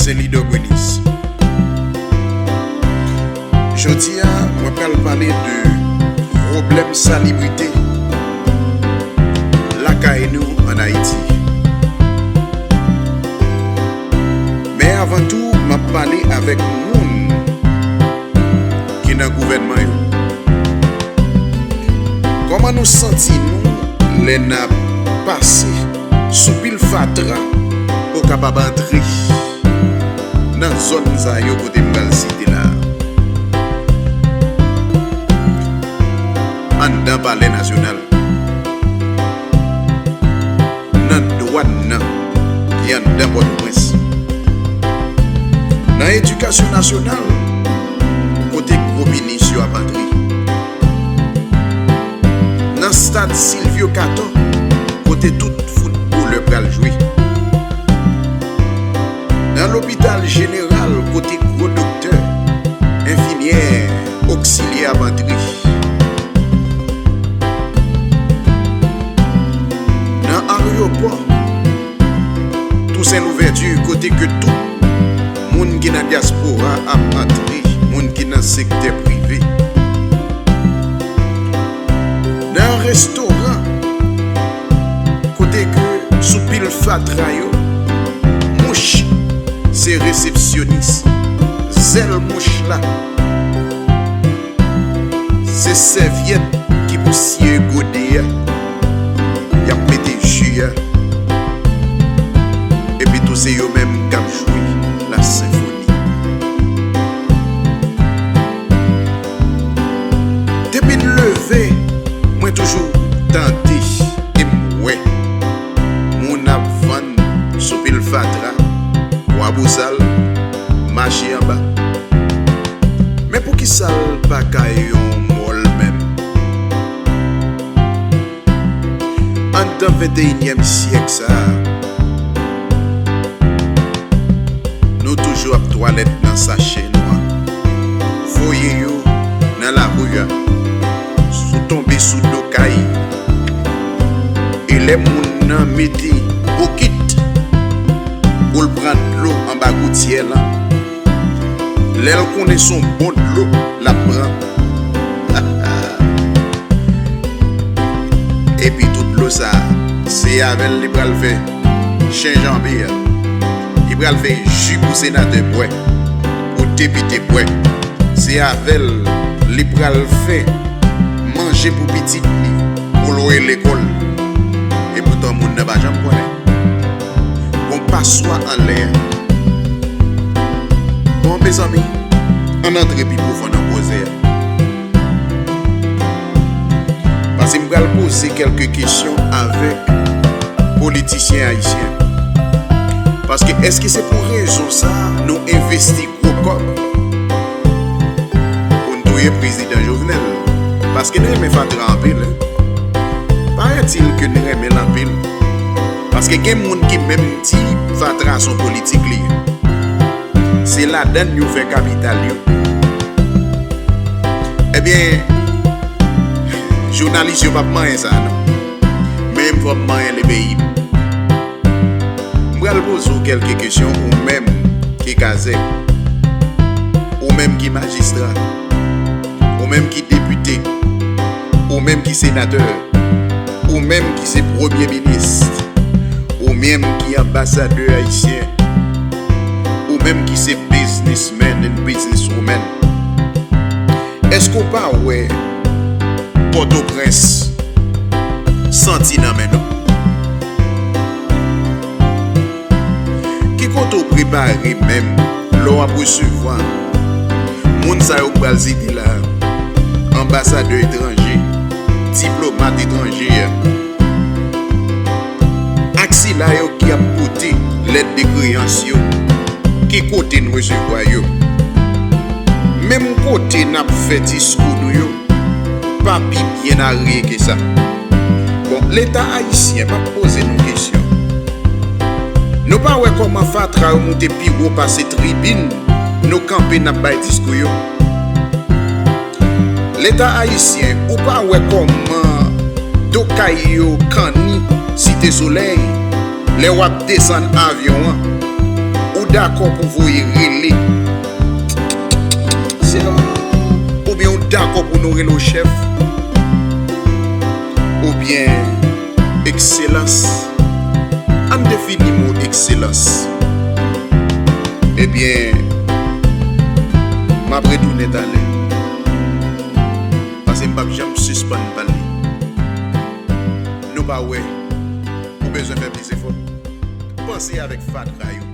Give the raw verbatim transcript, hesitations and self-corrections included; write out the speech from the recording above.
Se Leader Grenis. Jodi a, mwen pral pale de pwoblèm salibrite lakay nou ann Ayiti. Men avan tou, m ap pale avèk moun ki nan gouvènman yo. Kòman nou santi nou lè n ap pase sou pil fatra pou kapab antre nan zòn sa yo kote m pral site la a? Anndan Palè Nasyonal, nan dwàn nan ki anndan Pòtoprens, nan Edikasyon Nasyonal, kote gwo minis yo ap antre, nan stad Sylvio Cator, kote tout foutbolè pral jwe, nan lopital jeneral, kote gwo doktè, enfimyè, oksilyè ap antre, nan aryopò Toussaint Louverture, kote ke tout moun ki nan dyaspora ap antre, moun ki nan sektè prive, nan restoran, kote ke sou pil fatra yo, mouch se resepsyonis, zèl mouch la se sèvyèt ki pou siye gode a, y ap mete ji a, epi tou se yo menm k ap jwe la senfoni. Depi n leve, mwen toujou tande e m wè moun ap vann sou pil fatra, Kwabosal, mache anba. Men poukisa l pa ka yon mòl menm? Anndan venteyinyèm syèk sa a, nou toujou ap twalèt nan sachè nwa, voye yo nan lari a, sou tonbe sou do kay. E lè moun nan mete bokit pou l pran dlo anba goutyè lan, lè l konnen se yon bon dlo l ap pran, epi tout dlo sa a, se avè l li pral fè chen janbe a. Li pral fè ji pou senatè bwè, pou depite bwè. Se avè l li pral fè manje pou pitit li, pou lwe lekòl. Epoutan moun nan pa janm konnen. Gon paswa anlè a. Bon, mezanmi, ann antre pi pwofon nan koze a. Paske m pral poze kèlke kesyon avèk politisyen ayisyen. Paske èske se pou rezon sa a nou envesti gwo kòb pou n touye prezidan Jovenel? Paske n renmen fatra anpil, wi. Paraît-il que n renmen l anpil. Paske gen moun ki menm di fatra se yon politik li ye. Se ladann yo fè kapital yo. Ebyen, jounalis yo p ap manyen sa non. Men m fò m manyen le peyi m. M pral poze w kèlke kesyon, ou menm ki kazèk, ou menm ki majistra, ou menm ki depite, ou menm ki senatè, ou menm ki se premye minis, ou menm ki anbasadè ayisyen, ou menm ki se businessman and businesswoman. Èske w pa wè Pòtoprens santi nan men nou? Ki kote w prepare menm lè w ap resevwa moun sa yo k pral site la a, anbasadè etranje, diplomat etranje a, ak sila yo ki ap pote lèt de kreyans yo? Ki kote n resevwa yo? Menm kote n ap fè diskou nou yo, pa pi byen ariye ke sa. Bon, Leta ayisyen, m ap poze nou kesyon. Nou pa wè kòman fatra yo moute pi wo pase tribin nou kanpe n ap bay diskou yo? Leta ayisyen, ou pa wè kòman do kay yo kanni Site Solèy? Lè w ap desann avyon an, ou Dakò pou voye rele. Oubyen ou dakò pou nou rele w chèf? Oubyen ekselans? Ann defini mo ekselans. Ebyen, m ap retounen talè. Paske m p ap janm sispann pale. Nou pa wè, ou bezwen fè plis efò. Panse avèk fatra yo.